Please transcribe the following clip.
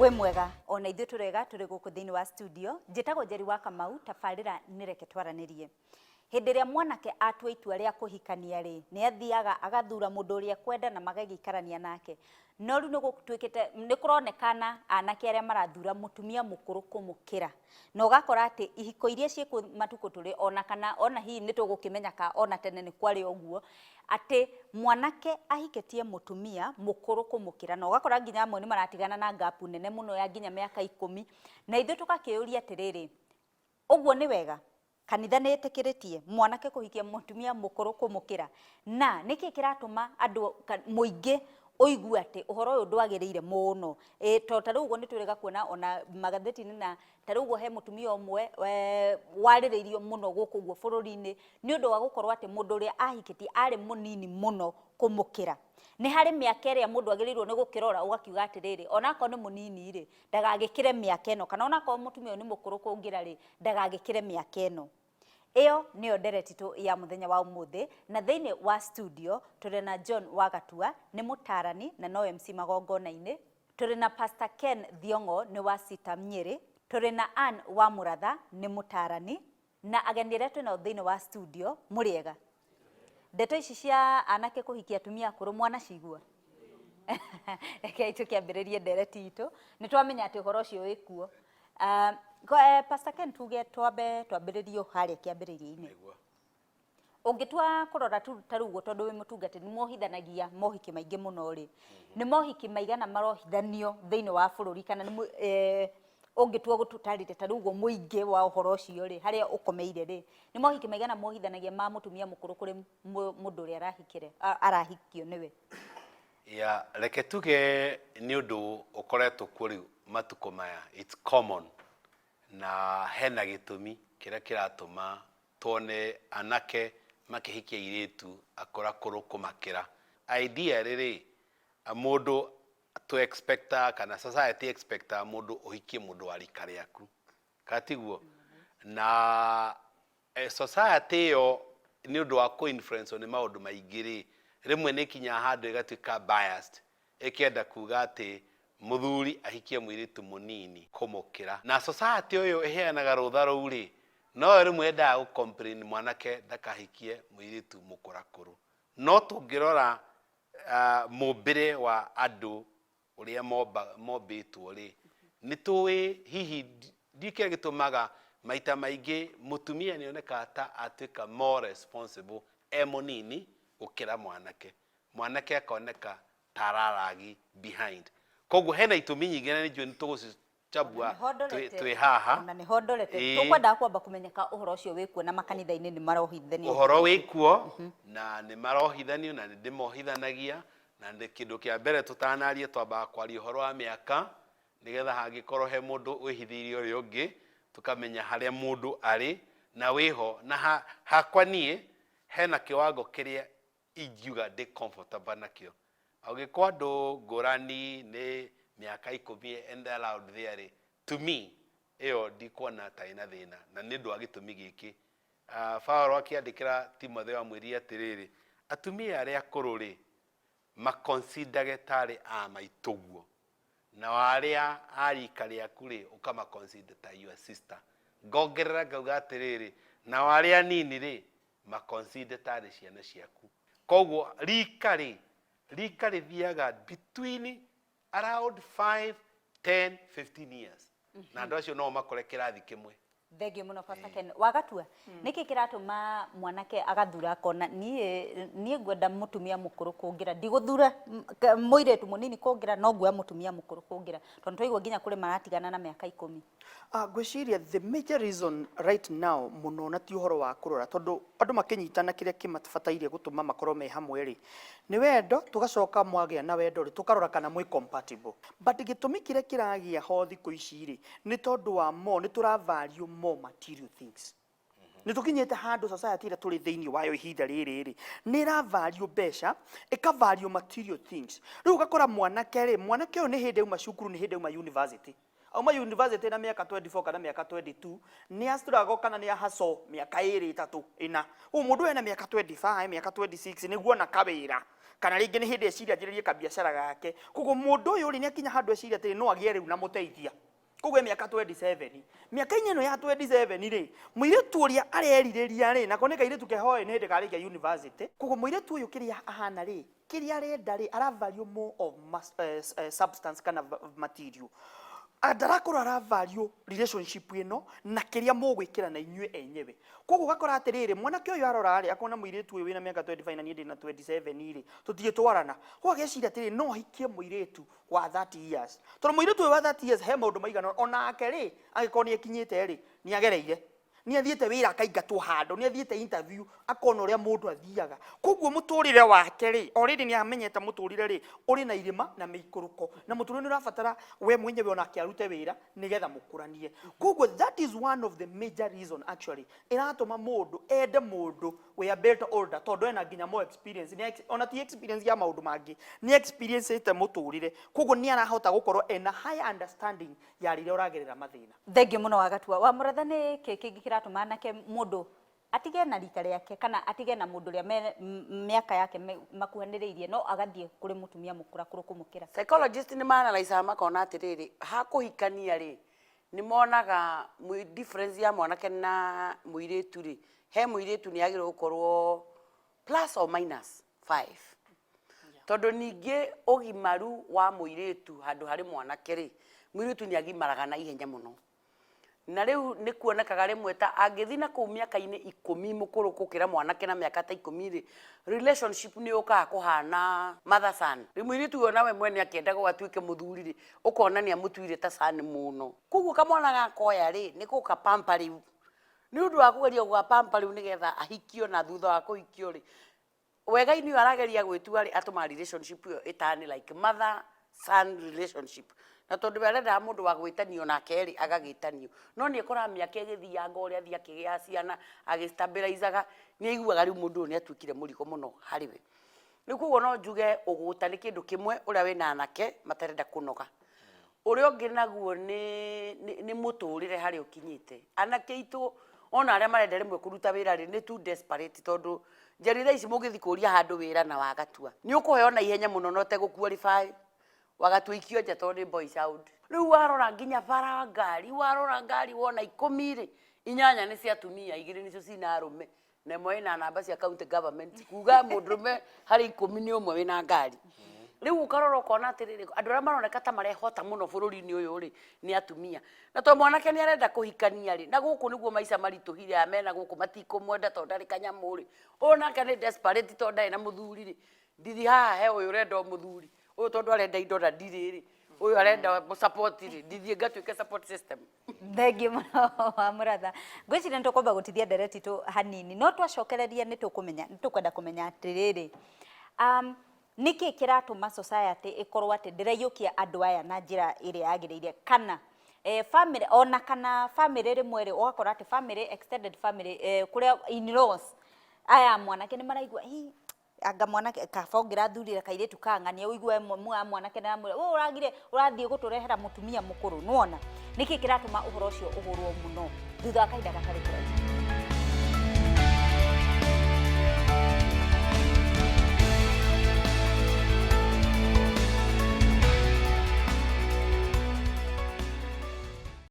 Wĩ mwega, ona ithuĩ tũrega tũrĩ gũkũ thĩinĩ wa studio. Njĩtagwo Njeri wa Kamau, tabarĩra nĩ Reke Twaranĩrie. Hĩndĩ ĩrĩa mwanake atua itua rĩa kũhikania rĩ, nĩ athiaga agathura mũndũ ũrĩa ekwenda na magagĩikarania nake. No rĩu nĩ gũtuĩkĩte, nĩ kũronekana anake arĩa marathura mũtumia mũkũrũ kũmũkĩra. Na ũgakora atĩ ihiko iria ciĩkuo matukũ tũrĩ ona kana ona hihi nĩ tũgũkĩmenya ka ona tene nĩ kwarĩ ũguo, atĩ mwanake ahikĩtie mũtumia mũkũrũ kũmũkĩra na ũgakora nginya amwe nĩ maratigana na gap nene mũno ya nginya mĩaka 10. Na ithuĩ tũgakĩũria atĩrĩrĩ, ũguo nĩ wega? Kanitha nĩ ĩtĩkĩrĩtie mwanake kũhikia mũtumia mũkũrũ kũmũkĩra? Na nĩkĩ kĩratũma andũ mũingĩ ũigue atĩ ũhoro ũyũ ndwagĩrĩire mũno? Ĩ to ta rĩu ũguo nĩ twĩrĩga kuona ona magathĩti-inĩ na ta rĩu ũguo he mũtumia ũmwe warĩrĩirio mũno gũkũ ũguo bũrũri-inĩ nĩ ũndũ wa gũkorwo atĩ mũndũ ũrĩa ahikĩtie arĩ mũnini mũno kũmũkĩra. Nĩ harĩ mĩaka ĩrĩa mũndũ agĩrĩirwo nĩ gũkĩrora ũgakiuga atĩrĩrĩ, onakorwo nĩ mũnini rĩ, ndagagĩkĩre mĩaka ĩno, kana onakorwo mũtumia ũyũ nĩ mũkũrũ kũngĩra rĩ, ndagagĩkĩre mĩaka ĩno. Ĩyo nĩyo nderetitũ ya mũthenya wa ũmũthĩ, na thĩinĩ wa studio tũrĩ na John Wagatua, nĩ mũtarani na no MC magongona-inĩ, tũrĩ na Pastor Ken Thiong'o nĩ wa CITAM Nyĩrĩ, tũrĩ na Ann wa Mũratha nĩ mũtarani, na ageni arĩa twĩnao thĩinĩ wa studio, mũrĩega? Ndeto ici cia anake kũhikia atumia akũrũ mwanacigua? Rekei tũkĩambĩrĩrie ndereti itũ, nĩ twamenya atĩ ũhoro ũcio wĩ kuo. Pastor Ken tuge twambe twambĩrĩrie o harĩa kĩambĩrĩria-inĩ. Ũngĩtua kũrora tu ta rĩu ũguo tondũ wĩ mũtungatĩri nĩ muohithanagia mohiki maingĩ mũno rĩ, nĩ mohiki maigana marohithanio thĩinĩ wa bũrũri kana nĩ ũngĩtua gũtũtarĩria ta rĩu ũguo mũingĩ wa ũhoro ũcio rĩ, harĩa ũkomeire rĩ, nĩ mohiki maigana mohithanagia ma mũtumia mũkũrũ kũrĩ mũndũ ũrĩa arahikire, arahikio nĩwe? Ya, reke tuge nĩ ũndũ ũkoretwo kuo rĩu matukũ maya, it's common, na hena gĩtũmi kĩrĩa kĩratũma tuone anake makĩhikia airĩtu akũrakũrũ kũmakĩra. Ideally rĩ, mũndũ tũ expectaga kana society expectaga mũndũ ũhikie mũndũ wa rika rĩaku, kana tiguo? Na society ĩyo nĩ ũndũ wa kũ influence nĩ maũndũ maingĩ rĩ, rĩmwe nĩ ĩkinyaga handũ ĩgatuĩka biased, ĩkenda kuga atĩ mũthuri ahikie mũirĩtu mũnini kũmũkĩra. Na society ũyũ ĩheanaga rũtha rũu rĩ, noyo rĩmwe yendaga gũ complain mwanake ndakahikie mũirĩtu mũkũrakũrũ. No tũngĩrora mũmbĩre wa andũ ũrĩa mombĩtwo rĩ, nĩ tũĩ hihi ndiũĩ kĩrĩa gĩtũmaga maita maingĩ mũtumia nĩ onekaga ta atuĩka more responsible e mũnini gũkĩra mwanake. Mwanake akoneka ta araragi behind. Koguo hena itũmi nyingĩ na nĩ njũĩ nĩ tũgũcichambua twĩ haha. Ona nĩho ndorete. Tũkwendaga kwamba kũmenyeka ũhoro ũcio wĩkuo na makanitha-inĩ nĩ marohithanio. Ũhoro wĩkuo na nĩ marohithanio na nĩ ndĩmohithanagia, na nĩ kĩndũ kĩa mbere tũtanaria twambaga kwaria ũhoro wa mĩaka nĩgetha hangĩkorwo he mũndũ wĩhithĩirie ũrĩa ũngĩ tũkamenya harĩa mũndũ arĩ na wĩho. Na hakwa niĩ hena kĩwango kĩrĩa ingiuga ndĩ comfortable nakĩo. Angĩkorwo andũ ngũrani nĩ mĩaka 10 and around there rĩ, to me ĩyo ndikuona ta ĩna thĩna, na nĩ ũndũ wa gĩtũmi gĩkĩ. Paũlũ akĩandĩkĩra Timotheo amwĩrire atĩrĩrĩ, atumia arĩa akũrũ rĩ, maconsiderage tarĩ a maitũguo, nao arĩa a rika rĩaku rĩ, ũkamaconsider ta your sister. Ngongerera ngauga atĩrĩrĩ, nao arĩa anini rĩ, maconsider tarĩ ciana ciaku. Koguo rika rĩ, rika rĩthiaga between around 5, 10, 15 years. Na andũ acio no makore kĩrathi kĩmwe. Thengiũ mũno Pastor Ken. Wagatua, nĩkĩ kĩratũma mwanake agathura akona niĩ ngwenda mũtumia mũkũrũ kũngĩra, ndigũthura mũirĩtu mũnini kũngĩra, no nguoya mũtumia mũkũrũ kũngĩra, tondũ twaigua nginya kũrĩ maratigana na mĩaka 10. Ngwĩciria the major reason right now mũno na ti ũhoro wa kũrora, tondũ andũ makĩnyitana kĩrĩa kĩmabataire gũtũma makorwo me hamwe rĩ, nĩ wendo, tũgacoka mwagĩa na wendo rĩ, tũkarora kana mwĩ compatible. But gĩtũmi kĩrĩa kĩragĩa ho thikũ ici rĩ, nĩ tondũ wa more, nĩ tũra value more material things. Nĩ tũkinyĩte handũ society ĩrĩa tũrĩ thĩinĩ wayo ihinda rĩrĩ rĩ, nĩ ĩra value mbeca, ĩka value material things. Rĩu ũgakora mwanake rĩ, mwanake ũyũ nĩ hĩndĩ auma cukuru, nĩ hĩndĩ auma university. Auma university na mĩaka 24 kana mĩaka 22, nĩ a struggle kana nĩ a hustle mĩaka 2, 3, 4. Ũguo mũndũ ena mĩaka 25, mĩaka 26 nĩguo ona kawĩra. Kana rĩngĩ nĩ hĩndĩ eciria anjĩrĩrie kabiacara gake. Koguo mũndũ ũyũ rĩ, nĩ akinya handũ eciria atĩrĩ, no agĩe rĩu na mũteithia. Koguo e mĩaka 27. Mĩaka-inĩ ĩno ya 27 rĩ, mũirĩtu ũrĩa arerirĩria rĩ, nako nĩ kairĩtu kehoĩ nĩ hĩndĩ karĩkia university. Koguo mũirĩtu ũyũ kĩrĩa ahana rĩ, kĩrĩa arenda rĩ, ara value more of substance kana material. Ndarakorwo ara value relationship ĩno na kĩrĩa mũgwĩkĩra na inyuĩ enyewe. Koguo ũgakora atĩrĩrĩ, mwanake ũyũ arora rĩ, akona mũirĩtu ũyũ wĩna mĩaka 25 na niĩ ndĩna 27 rĩ, tũtingĩtwarana. Koguo ageciria atĩrĩrĩ, no hikie mũirĩtu wa 30 years. Tondũ mũirĩtu ũyũ wa 30 years he maũndũ maigana ũna, onake rĩ, angĩkorwo nĩ ekinyĩte rĩ, nĩ agereire. Nĩ athiĩte wĩra akaingatwo handũ, nĩ athiĩte interview, akona ũrĩa mũndũ athiaga. Koguo mũtũrĩre wake rĩ, already nĩ amenyete mũtũrĩre rĩ, ũrĩ na irĩma na mĩikũrũko. Na mũtũrĩre nĩ ũrabatara we mwenyewe onake arute wĩra nĩgetha mũkũranie. Koguo that is one of the major reason actually ĩratũma mũndũ ende mũndũ wĩ a bit older, tondũ ena nginya more experience. Nĩ ona ti experience ya maũndũ mangĩ, nĩ experience ĩte mũtũrĩre. Koguo nĩ arahota gũkorwo ena higher understanding ya rĩrĩa ũragerera mathĩna. Thengiũ mũno wa Gatua. Wa Mũratha, nĩ kĩ kĩngĩ kĩratũma anake mũndũ atige na rika rĩake kana atige na mũndũ ũrĩa mĩaka yake makuhanĩrĩirie, no agathiĩ kũrĩ mũtumia mũkũrakũrũ kũmũkĩra? Psychologist nĩ maanalaicaga makona atĩrĩrĩ, hakũhikania rĩ, nĩ monaga difference ya mwanake na mũirĩtu rĩ, he mũirĩtu nĩ agĩrĩirwo gũkorwo plus or minus 5, tondũ ningĩ ũgimaru wa mũirĩtu handũ harĩ mwanake rĩ, mũirĩtu nĩ agimaraga na ihenya mũno. Na rĩu nĩ kuonekaga rĩmwe ta angĩthiĩ na kũu mĩaka-inĩ 10 mũkũrũ gũkĩra mwanake na mĩaka ta 10 rĩ, relationship nĩ yũkaga kũhana mother son. Rĩu mũirĩtu ũyũ nawe mwene akĩendaga atuĩke mũthuri rĩ, ũkona nĩ amũtuire ta son mũno. Koguo kamwana gakoya rĩ, nĩ gũkapampa rĩu, nĩ ũndũ wa kũgeria gũgapampa rĩu nĩgetha ahikio, na thutha wa kũhikio rĩ, wega-inĩ ũyũ arageria gwĩtua rĩ, atũmaga relationship ĩyo ĩtani like mother son relationship. Na tondũ we arendaga mũndũ wa gwĩtanio nake rĩ, agagĩtanio, no nĩ ekoraga mĩaka ĩgĩthianga, ũrĩa athiĩ akĩgĩa ciana, agĩstabilizaga, nĩ aiguaga rĩu mũndũ ũyũ nĩ atuĩkire mũrigo mũno harĩ we. Rĩu koguo no njuge ũgũta nĩ kĩndũ kĩmwe, ũrĩa wĩna anake matarenda kũnoga. Ũrĩa ũngĩ naguo nĩ mũtũrĩre harĩa ũkinyĩte. Anake aitũ ona arĩa marenda rĩmwe kũruta wĩra rĩ, nĩ too desperate, tondũ njeri thaa ici mũngĩthiĩ kũria handũ wĩra na Wagatua, nĩ ũkũheo na ihenya mũno na ũtegũ-qualify. Wagatua ikio nja tondũ nĩ boy child. Rĩu warora nginya bara ngari, warora ngari wona 10 rĩ, 8 nĩ cia atumia, 2 nĩcio cina arũme, na ĩmwe ĩna namba cia county government, kuga mũndũrũme harĩ 10 nĩ ũmwe wĩna ngari. Rĩu ũkarora ũkona atĩrĩrĩ, andũ arĩa maroneka ta marehota mũno bũrũri-inĩ ũyũ rĩ, nĩ atumia. Na tondũ mwanake nĩ arenda kũhikania rĩ, na gũkũ nĩguo maica maritũhire, aya mena gũkũ matikũmwenda tondũ ndarĩ kanyamũ rĩ, ũyũ nake nĩ desperate tondũ ndarĩ na mũthuri rĩ, ndithi haha he ũyũ ũrenda mũthuri, ũyũ tondũ arenda indo na ndirĩ rĩ, ũyũ arenda support rĩ, ndithiĩ ngatuĩke support system. Thengiũ mũno wa Mũratha. Ngwĩciria nĩ tũkwamba gũtithia ndereti tũ hanini, no twacokereria nĩ tũkũmenya, nĩ tũkwenda kũmenya atĩrĩrĩ, nĩkĩ kĩratũma society ĩkorwo atĩ ndĩraiyũkia andũ aya na njĩra ĩrĩa yagĩrĩire, kana family, ona kana family rĩmwe rĩ, ũgakora atĩ family, extended family, kũrĩa in-laws aya mwanake nĩ maraigua, "Hi, anga mwanake kaba ũngĩrathurire kairĩtu kang'ania." Ũigue mwa mwanake nĩ aramwĩra, "Ũũ ũragire ũrathiĩ gũtũrehera mũtumia mũkũrũ." Nĩwona nĩkĩ kĩratũma ũhoro ũcio ũhũrwo mũno thutha wa kahinda gatarĩ kũraihu?